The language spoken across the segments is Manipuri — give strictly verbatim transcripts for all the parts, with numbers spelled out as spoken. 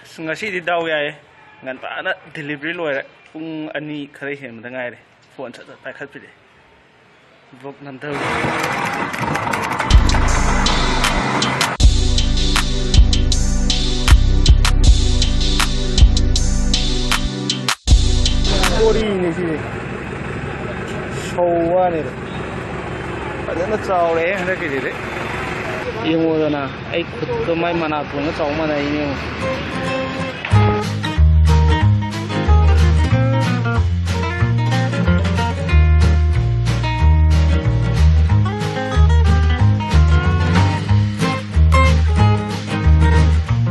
ꯑꯁ, ꯉꯁꯤꯗꯤ ꯗꯥꯎ ꯌꯥꯏꯌꯦ, ꯉꯟꯇꯥꯅ ꯗꯤꯂꯤꯚꯔꯤ ꯂꯣꯏꯔꯦ꯫ ꯄꯨꯡ ꯑꯅꯤ ꯈꯔ ꯍꯦꯟꯕꯗ ꯉꯥꯏꯔꯦ꯫ ꯐꯣꯟ ꯁꯠ ꯁꯠ ꯄꯥꯏꯈꯠꯄꯤꯔꯛꯑꯦ꯫ ꯕ꯭ꯂꯣꯛ ꯅꯝꯊꯕ꯫ ꯀꯣꯔꯤꯅꯦ ꯁꯤꯁꯦ꯫ ꯁꯧ ꯋꯥꯅꯤꯗ꯫ ꯐꯖꯅ ꯆꯥꯎꯔꯦ ꯍꯟꯗꯛꯀꯤꯁꯤꯗꯤ꯫ ꯌꯦꯡꯉꯣꯗꯅ, ꯑꯩ ꯈꯨꯠꯇꯣ ꯃꯥꯏ ꯃꯅꯥꯇꯣꯟꯒ ꯆꯥꯎ ꯃꯥꯟꯅꯩꯅꯦ ꯌꯦꯡꯉꯣ꯫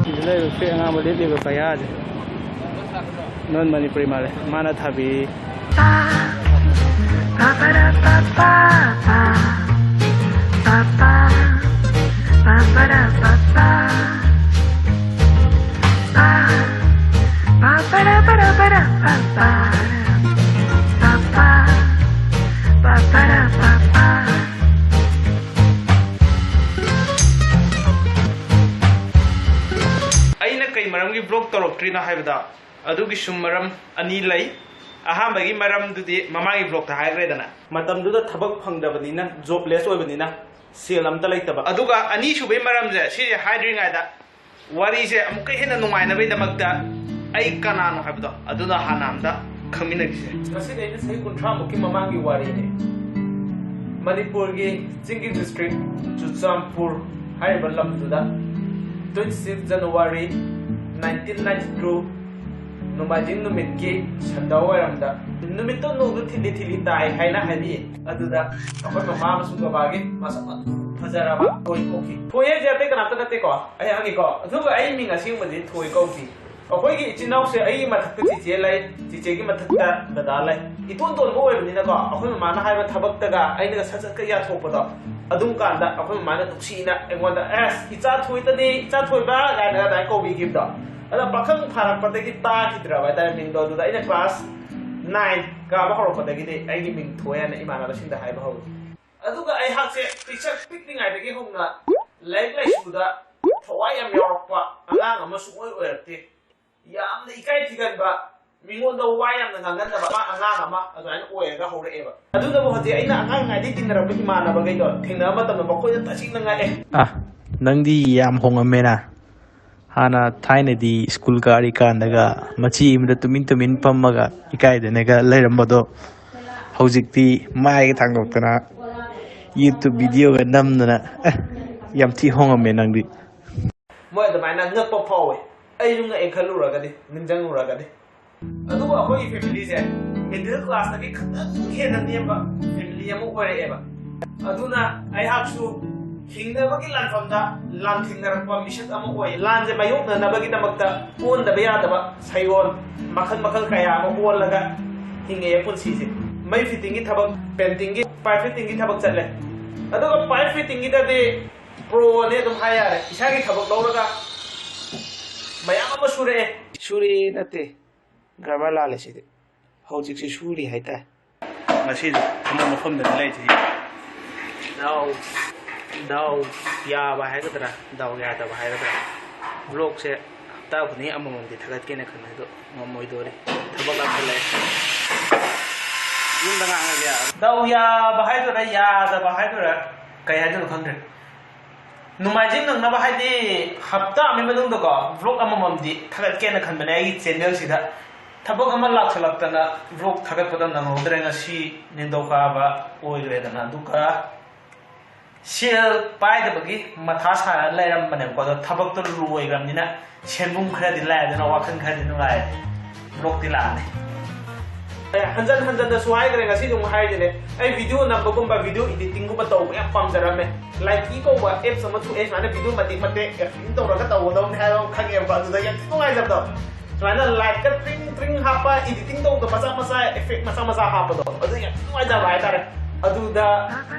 ꯁꯤꯗ ꯂꯩꯕ ꯐꯨꯔꯤꯠ ꯑꯉꯥꯡꯕ ꯂꯤꯠꯂꯤꯕ ꯄꯩꯌꯥꯁꯦ꯫ ꯅꯣꯟ ꯃꯅꯤꯄꯨꯔꯤ ꯃꯥꯜꯂꯦ꯫ ꯃꯥꯅ ꯊꯥꯕꯤ꯫ ꯑꯩꯅ ꯀꯩ ꯃꯔꯝꯒꯤ ꯕ꯭ꯂꯣꯛ ꯇꯧꯔꯛꯇ꯭ꯔꯤꯅꯣ ꯍꯥꯏꯕꯗ, ꯑꯗꯨꯒꯤꯁꯨ ꯃꯔꯝ ꯑꯅꯤ ꯂꯩ꯫ ꯑꯍꯥꯟꯕꯒꯤ ꯃꯔꯝꯗꯨꯗꯤ ꯃꯃꯥꯡꯒꯤ ꯕ꯭ꯂꯣꯛꯇ ꯍꯥꯏꯈ꯭ꯔꯦꯗꯅ꯫ ꯃꯇꯝꯗꯨꯗ ꯊꯕꯛ ꯐꯪꯗꯕꯅꯤꯅ, ꯖꯣꯕꯂꯦꯁ ꯑꯣꯏꯕꯅꯤꯅ, ꯁꯦꯜ ꯑꯝꯇ ꯂꯩꯇꯕ꯫ ꯑꯗꯨꯒ ꯑꯅꯤꯁꯨꯕꯒꯤ ꯃꯔꯝꯁꯦ, ꯁꯤꯁꯦ ꯍꯥꯏꯗ꯭ꯔꯤꯉꯩꯗ ꯋꯥꯔꯤꯁꯦ ꯑꯃꯨꯛꯀ ꯍꯦꯟꯅ ꯅꯨꯡꯉꯥꯏꯅꯕꯒꯤꯗꯃꯛꯇ ꯑꯩ ꯀꯅꯥꯅꯣ ꯍꯥꯏꯕꯗꯣ ꯑꯗꯨꯅ ꯍꯥꯟꯅ ꯑꯝꯇ ꯈꯪꯃꯤꯟꯅꯈꯤꯁꯦ꯫ ꯉꯁꯤꯗꯤ ꯑꯩꯅ ꯆꯍꯤ ꯀꯨꯟꯊ꯭ꯔꯥ ꯃꯨꯛꯀꯤ ꯃꯃꯥꯡꯒꯤ ꯋꯥꯔꯤꯅꯤ꯫ ꯃꯅꯤꯄꯨꯔꯒꯤ ꯆꯤꯡꯒꯤ ꯗꯤꯁꯇ꯭ꯔꯤꯛ ꯆꯨꯔꯆꯥꯟꯄꯨꯔ ꯍꯥꯏꯔꯤꯕ ꯂꯝꯗꯨꯗ twenty six January nineteen ninety two ꯅꯣꯡꯃꯥꯏꯖꯤꯡ ꯅꯨꯃꯤꯠꯀꯤ ꯁꯟꯗꯥ ꯋꯥꯏꯔꯝꯗ, ꯅꯨꯃꯤꯠꯇꯣ ꯅꯣꯡꯗꯣ ꯊꯤꯠꯂꯤ ꯊꯤꯠꯂꯤ ꯇꯥꯏ ꯍꯥꯏꯅ ꯍꯥꯏꯕꯤꯌꯦ꯫ ꯑꯗꯨꯗ ꯑꯩꯈꯣꯏ ꯃꯃꯥ ꯑꯃꯁꯨꯡ ꯕꯕꯥꯒꯤ ꯃꯁꯛ ꯃꯇꯧ ꯐꯖꯔꯕ ꯊꯣꯏ ꯀꯧꯈꯤ꯫ ꯊꯣꯏ ꯍꯥꯏꯁꯦ ꯑꯇꯩ ꯀꯅꯥꯝꯇ ꯅꯠꯇꯦꯀꯣ, ꯑꯩ ꯍꯪꯉꯤꯀꯣ꯫ ꯑꯗꯨꯒ ꯑꯩ ꯃꯤꯡ ꯑꯁꯦꯡꯕꯗꯤ ꯊꯣꯏ ꯀꯧꯈꯤ꯫ ꯑꯩꯈꯣꯏꯒꯤ ꯏꯆꯤꯟ ꯏꯅꯥꯎꯁꯦ, ꯑꯩꯒꯤ ꯃꯊꯛꯇ ꯆꯤꯆꯦ ꯂꯩ, ꯆꯤꯆꯦꯒꯤ ꯃꯊꯛꯇ ꯗꯗꯥ ꯂꯩ꯫ ꯏꯇꯣꯟ ꯇꯣꯟꯕ ꯑꯣꯏꯕꯅꯤꯅꯀꯣ, ꯑꯩꯈꯣꯏ ꯃꯃꯥꯅ ꯍꯥꯏꯕ ꯊꯕꯛꯇꯒ ꯑꯩꯅꯒ ꯁꯠ ꯁꯠꯀ ꯌꯥꯊꯣꯛꯄꯗꯣ, ꯑꯗꯨꯝ ꯀꯥꯟꯗ ꯑꯩꯈꯣꯏ ꯃꯃꯥꯅ ꯅꯨꯡꯁꯤꯅ ꯑꯩꯉꯣꯟꯗ, "ꯑꯦꯁ, ꯏꯆꯥ ꯊꯣꯏꯇꯅꯤ, ꯏꯆꯥ ꯊꯣꯏꯕ" ꯀꯥꯏꯅ ꯑꯗꯨꯃꯥꯏꯅ ꯀꯧꯕꯤꯈꯤꯕꯗꯣ꯫ ꯑꯗ ꯄꯥꯈꯪ ꯐꯥꯔꯛꯄꯗꯒꯤ ꯇꯥꯈꯤꯗ꯭ꯔꯕ ꯍꯥꯏꯇꯥꯔꯦ ꯃꯤꯡꯗꯣ꯫ ꯑꯗꯨꯗ ꯑꯩꯅ class nine ꯀꯥꯕ ꯍꯧꯔꯛꯄꯗꯒꯤꯗꯤ ꯑꯩꯒꯤ ꯃꯤꯡ ꯊꯣꯏ ꯍꯥꯏꯅ ꯏꯃꯥꯟꯅꯕꯁꯤꯡꯗ ꯍꯥꯏꯕ ꯍꯧꯔꯛꯏ꯫ ꯑꯗꯨꯒ ꯑꯩꯍꯥꯛꯁꯦ ꯄꯤꯛꯁꯛ ꯄꯤꯛꯂꯤꯉꯩꯗꯒꯤ ꯍꯧꯅ ꯂꯥꯏꯔꯤꯛ ꯂꯥꯏꯁꯨꯗ ꯋꯥ ꯌꯥꯝ ꯌꯥꯎꯔꯛꯄ ꯑꯉꯥꯡ ꯑꯃ ꯁꯨꯡꯑꯣꯏ ꯑꯣꯏꯔꯛꯇꯦ꯫ ꯌꯥꯝꯅ ꯏꯀꯥꯏ ꯊꯤꯒꯟꯕ, ꯃꯤꯉꯣꯟꯗ ꯋꯥ ꯌꯥꯝꯅ ꯉꯥꯡꯒꯟꯗꯕ ꯑꯃ ꯑꯉꯥꯡ ꯑꯃ ꯑꯗꯨꯃꯥꯏꯅ ꯑꯣꯏꯔꯒ ꯍꯧꯔꯛꯑꯦꯕ꯫ ꯑꯗꯨꯅꯕꯨ ꯍꯧꯖꯤꯛ ꯑꯩꯅ ꯑꯉꯥꯡꯉꯩꯗꯤ ꯇꯤꯟꯅꯔꯛꯄ ꯏꯃꯥꯟꯅꯕꯈꯩꯗꯣ ꯊꯦꯡꯅꯕ ꯃꯇꯝꯗ ꯃꯈꯣꯏꯗ ꯇꯁꯦꯡꯅ ꯉꯛꯑꯦ꯫ ꯑ, ꯅꯪꯗꯤ ꯌꯥꯝ ꯍꯣꯡꯉꯝꯃꯦꯅ꯫ ꯍꯥꯟꯅ ꯊꯥꯏꯅꯗꯤ ꯁ꯭ꯀꯨꯜ ꯀꯥꯔꯤꯀꯥꯟꯗꯒ ꯃꯆꯤ ꯑꯃꯗ ꯇꯨꯃꯤꯟ ꯇꯨꯃꯤꯟ ꯐꯝꯃꯒ ꯏꯀꯥꯏꯗꯅꯒ ꯂꯩꯔꯝꯕꯗꯣ, ꯍꯧꯖꯤꯛꯇꯤ ꯃꯥꯏꯒ ꯊꯥꯡꯗꯣꯛꯇꯅ YouTube ꯚꯤꯗꯤꯑꯣꯒ ꯅꯝꯗꯅ, ꯑꯦ, ꯌꯥꯝ ꯊꯤ ꯍꯣꯡꯉꯝꯃꯦ ꯅꯪꯗꯤ꯫ ꯃꯣꯏ ꯑꯗꯨꯃꯥꯏꯅ ꯉꯛꯄ ꯐꯥꯎꯋꯦ꯫ ꯑꯩꯁꯨ ꯉꯛꯑꯦ ꯈꯜꯂꯨꯔꯒꯗꯤ, ꯅꯤꯡꯁꯤꯡꯉꯨꯔꯒꯗꯤ꯫ ꯑꯗꯨꯕꯨ ꯑꯩꯈꯣꯏꯒꯤ ꯐꯦꯃꯤꯂꯤꯁꯦ ꯃꯤꯗꯜ ꯀ꯭ꯂꯥꯁꯇꯒꯤ ꯈꯤꯇꯪ ꯍꯦꯟꯅ ꯅꯦꯝꯕ ꯐꯦꯃꯤꯂꯤ ꯑꯃ ꯑꯣꯏꯔꯛꯑꯦꯕ꯫ ꯑꯗꯨꯅ ꯑꯩꯍꯥꯛꯁꯨ ꯍꯤꯡꯅꯕꯒꯤ ꯂꯥꯟꯐꯝꯗ ꯂꯥꯟ ꯊꯦꯡꯅꯔꯛꯄ ꯃꯤꯁꯛ ꯑꯃ ꯑꯣꯏ꯫ ꯂꯥꯟꯁꯦ ꯃꯥꯌꯣꯛꯅꯅꯕꯒꯤꯗꯃꯛꯇ ꯑꯣꯟꯗꯕ ꯌꯥꯗꯕ ꯁꯩꯑꯣꯟ ꯃꯈꯜ ꯃꯈꯜ ꯀꯌꯥ ꯑꯃ ꯑꯣꯜꯂꯒ ꯍꯤꯡꯉꯛꯑꯦ ꯄꯨꯟꯁꯤꯁꯦ꯫ ꯃꯩ ꯐꯤꯠꯇꯤꯡꯒꯤ ꯊꯕꯛ, ꯄꯦꯟꯇꯤꯡꯒꯤ, ꯄꯥꯏꯞ ꯐꯤꯠꯇꯤꯡꯒꯤ ꯊꯕꯛ ꯆꯠꯂꯦ꯫ ꯑꯗꯨꯒ ꯄꯥꯏꯞ ꯐꯤꯠꯇꯤꯡꯒꯤꯗꯗꯤ ꯄ꯭ꯔꯣꯅꯦ ꯑꯗꯨꯝ ꯍꯥꯏ ꯌꯥꯔꯦ꯫ ꯏꯁꯥꯒꯤ ꯊꯕꯛ ꯂꯧꯔꯒ ꯃꯌꯥꯝ ꯑꯃ ꯁꯨꯔꯛꯑꯦ꯫ ꯁꯨꯔꯛꯑꯦ ꯅꯠꯇꯦ, ꯒ꯭ꯔꯥꯃꯔ ꯂꯥꯜꯂꯦ ꯁꯤꯗꯤ꯫ ꯍꯧꯖꯤꯛꯁꯤ ꯁꯨꯔꯤ ꯍꯥꯏꯇꯥꯔꯦ꯫ ꯉꯁꯤꯁꯨ ꯊꯕꯛ ꯃꯐꯝꯗꯅꯤ ꯂꯩꯔꯤꯁꯤ꯫ ꯗꯥꯎ, ꯗꯥꯎ ꯌꯥꯕ ꯍꯥꯏꯒꯗ꯭ꯔꯥ, ꯗꯥꯎ ꯌꯥꯗꯕ ꯍꯥꯏꯒꯗ꯭ꯔꯥ, ꯕ꯭ꯂꯣꯛꯁꯦ ꯍꯞꯇꯥ ꯈꯨꯗꯤꯡꯒꯤ ꯑꯃꯃꯝꯗꯤ ꯊꯥꯒꯠꯀꯦꯅ ꯈꯟꯕꯅꯦ, ꯑꯗꯣ ꯉꯝꯃꯣꯏꯗꯣꯔꯤ꯫ ꯊꯕꯛ ꯂꯥꯛꯁꯜꯂꯛꯑꯦ꯫ ꯌꯨꯝꯗ ꯉꯥꯡꯉꯒꯦ꯫ ꯗꯥꯎ ꯌꯥꯕ ꯍꯥꯏꯗꯣꯏꯔꯥ, ꯌꯥꯗꯕ ꯍꯥꯏꯗꯣꯏꯔꯥ, ꯀꯩ ꯍꯥꯏꯗꯣꯏꯅꯣ ꯈꯪꯗ꯭ꯔꯦ꯫ ꯅꯨꯡꯃꯥꯏꯖꯤꯡ ꯅꯪꯅꯕ ꯍꯥꯏꯗꯤ ꯍꯞꯇꯥ ꯑꯃꯒꯤ ꯃꯅꯨꯡꯗꯀꯣ ꯕ꯭ꯂꯣꯛ ꯑꯃꯃꯝꯗꯤ ꯊꯥꯒꯠꯀꯦꯅ ꯈꯟꯕꯅꯦ ꯑꯩꯒꯤ ꯆꯦꯅꯦꯜꯁꯤꯗ꯫ ꯊꯕꯛ ꯑꯃ ꯂꯥꯛꯁꯜꯂꯛꯇꯅ ꯕ꯭ꯂꯣꯛ ꯊꯥꯒꯠꯄꯗꯣ ꯅꯪꯍꯧꯗ꯭ꯔꯦ꯫ ꯉꯁꯤ ꯅꯤꯡꯊꯧꯀꯥꯕ ꯑꯣꯏꯈ꯭ꯔꯦꯗꯅ, ꯑꯗꯨꯒ ꯁꯦꯜ ꯄꯥꯏꯗꯕꯒꯤ ꯃꯊꯥ ꯁꯥꯔ ꯂꯩꯔꯝꯕꯅꯦꯕꯀꯣ꯫ ꯑꯗꯣ ꯊꯕꯛꯇꯣ ꯂꯣꯏꯈ꯭ꯔꯕꯅꯤꯅ ꯁꯦꯟꯕꯨꯝ ꯈꯔꯗꯤ ꯂꯥꯛꯑꯦꯗꯅ, ꯋꯥꯈꯜ ꯈꯔꯗꯤ ꯅꯨꯡꯉꯥꯏꯔꯦ꯫ ꯕ꯭ꯂꯣꯛꯇꯤ ꯂꯥꯛꯑꯅꯤ꯫ ꯑꯦ, ꯍꯟꯖꯟ ꯍꯟꯖꯟꯅꯁꯨ ꯍꯥꯏꯈ꯭ꯔꯦ, ꯉꯁꯤꯁꯨ ꯑꯃꯨꯛ ꯍꯥꯏꯔꯤꯁꯤꯅꯦ꯫ ꯑꯩ ꯚꯤꯗꯤꯑꯣ ꯅꯝꯕꯒꯨꯝꯕ, ꯚꯤꯗꯤꯑꯣ ꯏꯗꯤꯇꯤꯡꯒꯨꯝꯕ ꯇꯧꯕ ꯌꯥꯝ ꯄꯥꯝꯖꯔꯝꯃꯦ꯫ ꯂꯥꯏꯀꯤ ꯀꯧꯕ ꯑꯦꯞꯁ ꯑꯃ ꯊꯣꯛꯑꯦ, ꯁꯨꯃꯥꯏꯅ ꯚꯤꯗꯤꯑꯣ ꯃꯇꯦꯛ ꯃꯇꯦꯛ ꯑꯦꯛꯇꯤꯡ ꯇꯧꯔꯒ ꯇꯧꯒꯗꯧꯅꯦ ꯍꯥꯏꯕ ꯑꯃ ꯈꯪꯉꯦꯕꯀꯣ꯫ ꯑꯗꯨꯗ ꯌꯥꯝ ꯊꯤ ꯅꯨꯡꯉꯥꯏꯖꯕꯗꯣ, ꯁꯨꯃꯥꯏꯅ ꯂꯥꯏꯠꯀ ꯇ꯭ꯔꯤꯡ ꯇ꯭ꯔꯤꯡ ꯍꯥꯞꯄ, ꯏꯗꯤꯇꯤꯡ ꯇꯧꯕꯗ ꯃꯆꯥ ꯃꯆꯥ, ꯏꯐꯦꯛ ꯃꯆꯥ ꯃꯆꯥ ꯍꯥꯞꯄꯗꯣ, ꯑꯗꯨ ꯌꯥꯝ ꯊꯤ ꯅꯨꯡꯉꯥꯏꯖꯕ ꯍꯥꯏꯇꯥꯔꯦ꯫ ꯑꯗꯨꯗ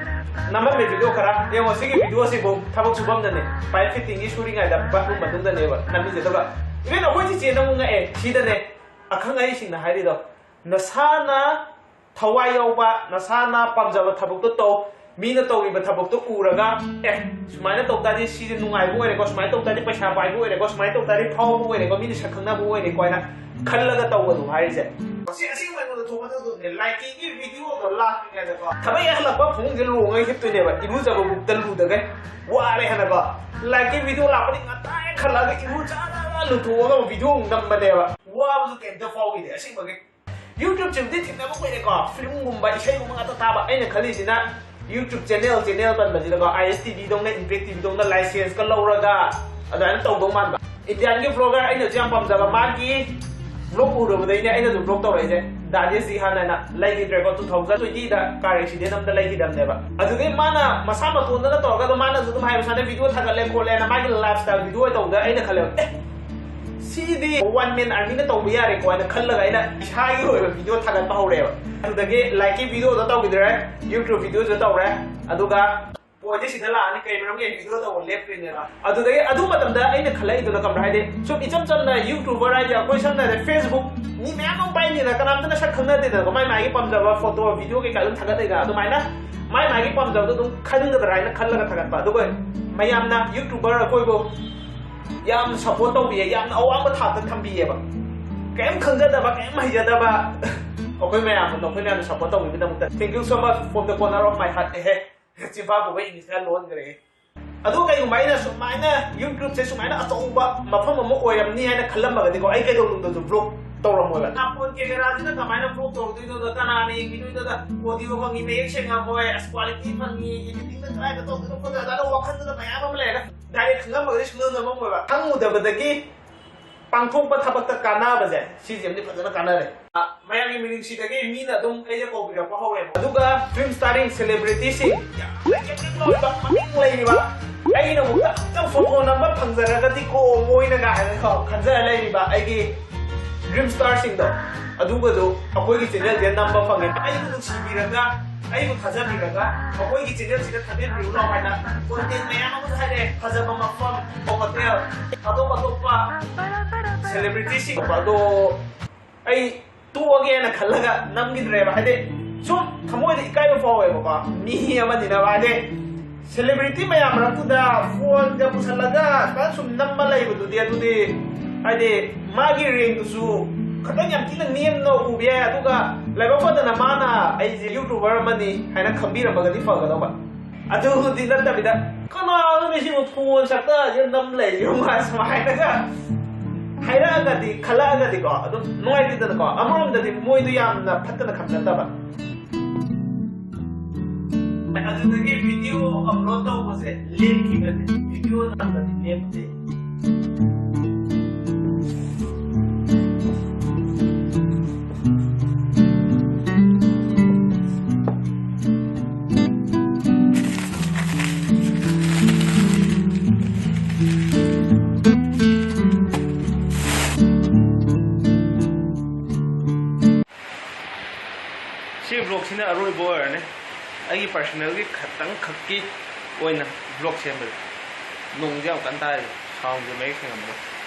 ꯅꯝꯃꯝꯃꯦ ꯚꯤꯗꯤꯑꯣ ꯈꯔ꯫ ꯌꯦꯡꯉꯣ, ꯁꯤꯒꯤ ꯚꯤꯗꯤꯑꯣꯁꯤꯕꯨ ꯊꯕꯛ ꯁꯨꯐꯝꯗꯅꯦ, ꯄꯥꯏꯞ ꯐꯤꯠꯇꯤꯡꯒꯤ ꯁꯨꯔꯤꯉꯩꯗ ꯕꯥꯠꯔꯨꯝ ꯃꯅꯨꯡꯗꯅꯦꯕ ꯅꯝꯃꯤꯁꯦ꯫ ꯑꯗꯨꯒ ꯏꯚꯦꯟ ꯑꯩꯈꯣꯏ ꯆꯤꯆꯦꯅ ꯑꯃꯨꯛ ꯉꯛꯑꯦ꯫ ꯁꯤꯗꯅꯦ ꯑꯈꯪ ꯑꯍꯩꯁꯤꯡꯅ ꯍꯥꯏꯔꯤꯗꯣ, "ꯅꯁꯥꯅ ꯊꯋꯥꯏ ꯌꯥꯎꯕ, ꯅꯁꯥꯅ ꯄꯥꯝꯖꯕ ꯊꯕꯛꯇꯣ ꯇꯧ, ꯃꯤꯅ ꯇꯧꯔꯤꯕ ꯊꯕꯛꯇꯣ ꯎꯔꯒ, ꯑꯦ, ꯁꯨꯃꯥꯏꯅ ꯇꯧ ꯇꯥꯔꯗꯤ ꯁꯤꯁꯦ ꯅꯨꯡꯉꯥꯏꯕ ꯑꯣꯏꯔꯦꯀꯣ, ꯁꯨꯃꯥꯏꯅ ꯇꯧ ꯇꯥꯔꯗꯤ ꯄꯩꯁꯥ ꯄꯥꯏꯕ ꯑꯣꯏꯔꯦꯀꯣ, ꯁꯨꯃꯥꯏꯅ ꯇꯧ ꯇꯥꯔꯗꯤ ꯐꯥꯎꯕ ꯑꯣꯏꯔꯦꯀꯣ, ꯃꯤꯅ ꯁꯛ ꯈꯪꯅꯕ ꯑꯣꯏꯔꯦꯀꯣ ꯍꯥꯏꯅ ꯈꯜꯂꯒ ꯇꯧꯕꯗꯣ ꯍꯥꯏꯔꯤꯁꯦ꯫ ꯁꯤ ꯑꯁꯦꯡꯕ ꯑꯩꯉꯣꯟꯗ ꯊꯣꯛꯀꯗꯧꯗꯣ ꯂꯥꯏꯀꯤꯒꯤ ꯚꯤꯗꯤꯑꯣꯗꯣ ꯂꯥꯛꯇ꯭ꯔꯤꯉꯩꯗꯀꯣ, ꯊꯕꯛ ꯍꯦꯛ ꯍꯜꯂꯛꯄ ꯐꯃꯨꯡꯁꯦ ꯂꯣꯡꯉꯒ ꯍꯤꯞꯇꯣꯏꯅꯦꯕ, ꯏꯔꯨꯖꯕꯕꯨꯛꯇ ꯂꯨꯗꯒꯩ ꯋꯥꯔꯦ ꯍꯥꯏꯅꯀꯣ꯫ ꯂꯥꯏꯀꯤ ꯚꯤꯗꯤꯑꯣ ꯂꯥꯛꯄꯗꯤ ꯉꯟꯇꯥ ꯍꯦꯛ ꯈꯜꯂꯛꯑꯒ ꯏꯔꯨꯖꯔꯒ ꯂꯨꯊꯣꯛꯑꯒ ꯚꯤꯗꯤꯑꯣ ꯑꯃꯨꯛ ꯅꯝꯕꯅꯦꯕ꯫ ꯋꯥꯕꯁꯨ ꯀꯩꯝꯇ ꯐꯥꯎꯈꯤꯗꯦ ꯑꯁꯦꯡꯕꯒꯤ꯫ YouTube ꯁꯤꯕꯨꯗꯤ ꯊꯦꯡꯅꯕ ꯀꯨꯏꯔꯦꯀꯣ, ꯐꯤꯂꯝꯒꯨꯝꯕ, ꯏꯁꯩꯒꯨꯝꯕ ꯉꯥꯛꯇ ꯇꯥꯕ꯫ ꯑꯩꯅ ꯈꯜꯂꯤꯁꯤꯅ YouTube ꯆꯦꯅꯦꯜ, ꯆꯦꯅꯦꯜ ꯄꯟꯕꯁꯤꯗꯀꯣ, ISTV ꯗꯧꯅ, Impact TV ꯗꯧꯅ ꯂꯥꯏꯁꯦꯟꯁꯀ ꯂꯧꯔꯒ ꯑꯗꯨꯃꯥꯏꯅ ꯇꯧꯗꯧ ꯃꯥꯟꯕ꯫ ꯏꯟꯗꯤꯌꯥꯟꯒꯤ ꯕ꯭ꯂꯣꯒꯔ ꯑꯩꯅꯁꯨ ꯌꯥꯝ ꯄꯥꯝꯖꯕ, ꯃꯥꯒꯤ ꯕ꯭ꯂꯣꯒ ꯎꯔꯨꯕꯗꯩꯅꯦ ꯑꯩꯅꯁꯨ ꯕ꯭ꯂꯣꯒ ꯇꯧꯔꯛꯏꯁꯦ꯫ ꯗꯥꯗꯦꯁ ꯖꯤꯍꯥꯟ ꯍꯥꯏꯅ ꯂꯩꯈꯤꯗ꯭ꯔꯦꯀꯣ, two thousand twenty ꯗ car accident ꯑꯃꯗ ꯂꯩꯈꯤꯗꯕꯅꯦꯕ꯫ ꯑꯗꯨꯗꯩ ꯃꯥꯅ ꯃꯁꯥ ꯃꯇꯣꯟꯗꯅ ꯇꯧꯔꯒ ꯑꯗꯨꯝ, ꯃꯥꯅꯁꯨ ꯑꯗꯨꯝ ꯍꯥꯏꯕ ꯁꯥꯟꯅ ꯚꯤꯗꯤꯑꯣ ꯊꯥꯒꯠꯂꯦ ꯈꯣꯠꯂꯦꯅ, ꯃꯥꯒꯤ lifestyle ꯚꯤꯗꯤꯑꯣ ꯇꯧꯕꯗ ꯑꯩꯅ ꯈꯜꯂꯦꯕ, ꯑꯦ, ꯁꯤꯗꯤ one man army ꯅ ꯇꯧꯕ ꯌꯥꯔꯦꯀꯣ ꯍꯥꯏꯅ ꯈꯜꯂꯒ ꯑꯩꯅ ꯏꯁꯥꯒꯤ ꯑꯣꯏꯕ ꯚꯤꯗꯤꯑꯣ ꯊꯥꯒꯠꯄ ꯍꯧꯔꯛꯑꯦꯕ꯫ ꯑꯗꯨꯗꯒꯤ ꯂꯥꯏꯀꯤ ꯚꯤꯗꯤꯑꯣꯗ ꯇꯧꯈꯤꯗ꯭ꯔꯦ, YouTube ꯚꯤꯗꯤꯑꯣꯁꯨ ꯇꯧꯔꯦ꯫ ꯑꯗꯨꯒ ꯄꯣꯏꯟꯁꯦ ꯁꯤꯗ ꯂꯥꯛꯑꯅꯤ, ꯀꯩ ꯃꯔꯝꯒꯤ ꯑꯩ ꯚꯤꯗꯤꯑꯣ ꯇꯧꯕ ꯂꯦꯞꯈ꯭ꯔꯤꯅꯦꯕ꯫ ꯑꯗꯨꯗꯒꯤ ꯑꯗꯨ ꯃꯇꯝꯗ ꯑꯩꯅ ꯈꯜꯂꯛꯏꯗꯨꯅ ꯀꯝꯕ꯭ꯔꯥ ꯍꯥꯏꯗꯤ, ꯁꯨꯝ ꯏꯆꯝ ꯆꯝꯅ YouTuber ꯍꯥꯏꯗꯤ ꯑꯩꯈꯣꯏ ꯁꯝꯅ ꯍꯥꯏꯔꯕꯗ Facebook ꯃꯤ ꯃꯌꯥꯝ ꯑꯃ ꯄꯥꯏꯅꯤꯗꯅ, ꯀꯅꯥꯝꯇꯅ ꯁꯛ ꯈꯪꯅꯗꯦꯗꯅꯀꯣ, ꯃꯥꯏ ꯃꯥꯒꯤ ꯄꯥꯝꯖꯕ ꯐꯣꯇꯣ, ꯚꯤꯗꯤꯑꯣ ꯀꯩꯀꯥ ꯑꯗꯨꯝ ꯊꯥꯒꯠꯅꯩꯗꯅ, ꯑꯗꯨꯃꯥꯏꯅ ꯃꯥꯏ ꯃꯥꯒꯤ ꯄꯥꯝꯖꯕꯗꯣ ꯑꯗꯨꯝ ꯈꯟꯒꯗ꯭ꯔꯥ ꯍꯥꯏꯅ ꯈꯜꯂꯒ ꯊꯥꯒꯠꯄ꯫ ꯑꯗꯨꯒ ꯃꯌꯥꯝꯅ YouTuber ꯑꯩꯈꯣꯏꯕꯨ ꯌꯥꯝ support ꯇꯧꯕꯤꯌꯦ, ꯌꯥꯝꯅ ꯑꯋꯥꯡꯕ ꯊꯥꯛꯇ ꯊꯝꯕꯤꯌꯦꯕ꯫ ꯀꯩꯝ ꯈꯪꯖꯗꯕ, ꯀꯩꯝ ꯍꯩꯖꯗꯕ ꯑꯩꯈꯣꯏ ꯃꯌꯥꯝꯗꯣ, ꯑꯩꯈꯣꯏ ꯃꯌꯥꯝꯅ support ꯇꯧꯕꯤꯕꯒꯤꯗꯃꯛꯇ thank you so much from the corner of my heart꯫ ꯑꯦꯍꯦ, ꯆꯤꯝꯐꯥ ꯄꯨꯕ ꯏꯪꯂꯤꯁꯅ ꯂꯣꯟꯈ꯭ꯔꯦ꯫ ꯑꯗꯣ ꯀꯩꯒꯨꯝꯕ ꯑꯩꯅ ꯁꯨꯃꯥꯏꯅ YouTube ꯁꯦ ꯁꯨꯃꯥꯏꯅ ꯑꯆꯧꯕ ꯃꯐꯝ ꯑꯃ ꯑꯣꯏꯔꯝꯅꯤ ꯍꯥꯏꯅ ꯈꯜꯂꯝꯃꯒꯗꯤꯀꯣ, ꯑꯩ ꯀꯩꯗꯧꯅꯨꯡꯗꯁꯨ ꯕ꯭ꯂꯣꯒ ꯇꯧꯔꯝꯃꯣꯏꯕ꯫ ꯅꯥꯀꯣꯟ ꯀꯦꯃꯦꯔꯥꯁꯤꯅ ꯀꯃꯥꯏꯅ ꯕ꯭ꯂꯣꯒ ꯇꯧꯔꯨꯗꯣꯏꯅꯣꯗ, ꯀꯅꯥꯅ ꯌꯦꯡꯕꯤꯗꯣꯏꯅꯣꯗ? ꯑꯣꯗꯤꯑꯣ ꯐꯪꯉꯤ, ꯃꯌꯦꯛ ꯁꯦꯡꯉꯝꯃꯣꯏ, ꯑꯁ, ꯀ꯭ꯋꯥꯂꯤꯇꯤ ꯐꯪꯉꯤ, ꯏꯗꯤꯇꯤꯡꯗ ꯀꯗꯥꯏꯗ ꯇꯧꯗꯣꯏꯅꯣ ꯈꯣꯠꯇꯣꯏꯅꯣ, ꯑꯗꯨꯃꯥꯏꯅ ꯋꯥꯈꯜꯗꯨꯗ ꯃꯌꯥꯝ ꯑꯃ ꯂꯩꯔꯒ ꯗꯥꯏꯔꯦꯛ ꯈꯪꯉꯝꯃꯒꯗꯤ ꯁꯨꯡꯅꯝ ꯅꯝꯃꯝꯃꯣꯏꯕ꯫ ꯈꯪꯉꯨꯗꯕꯗꯒꯤ ꯄꯥꯡꯊꯣꯛꯄ ꯊꯕꯛꯇ ꯀꯥꯟꯅꯕꯁꯦ, ꯁꯤꯁꯦ ꯑꯃꯗꯤ ꯐꯖꯅ ꯀꯥꯟꯅꯔꯦ꯫ ꯑ, ꯃꯌꯥꯝꯒꯤ ꯃꯤꯅꯨꯡꯁꯤꯗꯒꯤ ꯃꯤꯅ ꯑꯗꯨꯝ ꯑꯩꯁꯦ ꯀꯧꯕꯤꯔꯛꯄ ꯍꯧꯔꯦꯕ꯫ ꯑꯗꯨꯒ film starring celebrity ꯁꯤꯡ, ꯌꯥꯝꯅ ꯀꯦꯞꯇꯦꯟ ꯑꯣꯏꯕ, ꯃꯃꯤꯡ ꯂꯩꯔꯤꯕ, ꯑꯩꯅ ꯑꯃꯨꯛꯇ ꯑꯝꯇꯪ ꯐꯣꯇꯣ ꯅꯝꯕ ꯐꯪꯖꯔꯒꯗꯤꯀꯣ ꯃꯣꯏꯅ ꯀꯥꯏꯅꯀꯣ ꯈꯟꯖꯔ ꯂꯩꯔꯤꯕ ꯑꯩꯒꯤ dream star ꯁꯤꯡꯗꯣ, ꯑꯗꯨꯒꯗꯣ ꯑꯩꯈꯣꯏꯒꯤ ꯆꯦꯅꯦꯜꯁꯦ ꯅꯝꯕ ꯐꯪꯉꯦ꯫ ꯑꯩꯕꯨ ꯅꯨꯡꯁꯤꯕꯤꯔꯒ, ꯑꯩꯕꯨ ꯊꯥꯖꯕꯤꯔꯒ, ꯑꯩꯈꯣꯏꯒꯤ ꯆꯦꯅꯦꯜꯁꯤꯗ ꯊꯥꯖꯕꯤꯔꯨ ꯂꯥꯎ ꯍꯥꯏꯅ content ꯃꯌꯥꯝ ꯑꯃꯁꯨ ꯍꯥꯏꯔꯛꯑꯦ꯫ ꯐꯖꯕ ꯃꯐꯝ, ꯍꯣꯇꯦꯜ, ꯑꯇꯣꯞ ꯑꯇꯣꯞꯄ celebrity ꯁꯤꯡ꯫ ꯑꯗꯣ ꯑꯩ ꯇꯣꯛꯑꯒꯦꯅ ꯈꯜꯂꯒ ꯅꯝꯈꯤꯗ꯭ꯔꯦꯕ꯫ ꯍꯥꯏꯗꯤ ꯁꯨꯝ ꯊꯃꯣꯏꯗ ꯏꯀꯥꯏꯕ ꯐꯥꯎꯋꯦꯕꯀꯣ, ꯃꯤ ꯑꯃꯅꯤꯅ꯫ ꯍꯥꯏꯗꯤ ꯁꯦꯂꯦꯕ꯭ꯔꯤꯇꯤ ꯃꯌꯥꯝ ꯃꯔꯛꯇꯨꯗ ꯐꯣꯟꯒ ꯄꯨꯁꯜꯂꯒ ꯁꯨꯃꯥꯏꯅ ꯁꯨꯝ ꯅꯝꯕ ꯂꯩꯕꯗꯨꯗꯤ, ꯑꯗꯨꯗꯤ ꯍꯥꯏꯗꯤ ꯃꯥꯒꯤ ꯔꯦꯡꯗꯨꯁꯨ ꯈꯤꯇꯪ ꯌꯥꯝ ꯊꯤꯅ ꯅꯦꯝꯅ ꯎꯕ ꯌꯥꯏ꯫ ꯑꯗꯨꯒ ꯂꯥꯏꯕꯛ ꯐꯗꯅ ꯃꯥꯅ "ꯑꯩꯁꯦ ꯌꯨꯇ꯭ꯌꯨꯕꯔ ꯑꯃꯅꯤ" ꯍꯥꯏꯅ ꯈꯪꯕꯤꯔꯝꯃꯒꯗꯤ ꯐꯒꯗꯧꯕ꯫ ꯑꯗꯨꯗꯤ ꯅꯠꯇꯕꯤꯗ, "ꯀꯅꯥꯅꯣꯅꯦ ꯁꯤꯕꯨ ꯐꯣꯟ ꯁꯛꯇ ꯅꯝ ꯂꯩꯔꯤꯕ?" ꯁꯨꯃꯥꯏꯅꯒ ꯍꯥꯏꯔꯛꯑꯒꯗꯤ, ꯈꯜꯂꯛꯑꯒꯗꯤꯀꯣ, ꯑꯗꯨꯝ ꯅꯨꯡꯉꯥꯏꯇꯦꯗꯅꯀꯣ꯫ ꯑꯃꯔꯣꯝꯗꯗꯤ ꯃꯣꯏꯗꯣ ꯌꯥꯝꯅ ꯐꯠꯇꯅ ꯈꯟꯖꯟꯗꯕ꯫ ꯑꯗꯨꯗꯒꯤ ꯚꯤꯗꯤꯑꯣ ꯑꯞꯂꯣꯗ ꯇꯧꯕꯁꯦ ꯂꯦꯞꯈꯤꯕꯅꯦ, ꯚꯤꯗꯤꯑꯣ ꯅꯝꯕꯗꯤ ꯂꯦꯞꯇꯦ꯫ ꯁꯤ ꯕ꯭ꯂꯣꯛꯁꯤꯅ ꯑꯔꯣꯏꯕ ꯑꯣꯏꯔꯅꯤ ꯑꯩꯒꯤ ꯄꯔꯁꯅꯦꯜꯒꯤ ꯈꯇꯪ ꯈꯛꯀꯤ ꯑꯣꯏꯅ ꯕ꯭ꯂꯣꯛ ꯁꯦꯝꯕꯁꯦ꯫ ꯅꯣꯡꯁꯦ ꯌꯥꯝ ꯀꯟꯅ ꯇꯥꯔꯤ, ꯁꯥꯎꯟꯁꯦ ꯃꯌꯦꯛ ꯁꯦꯡꯉꯝꯃꯔꯣꯏ꯫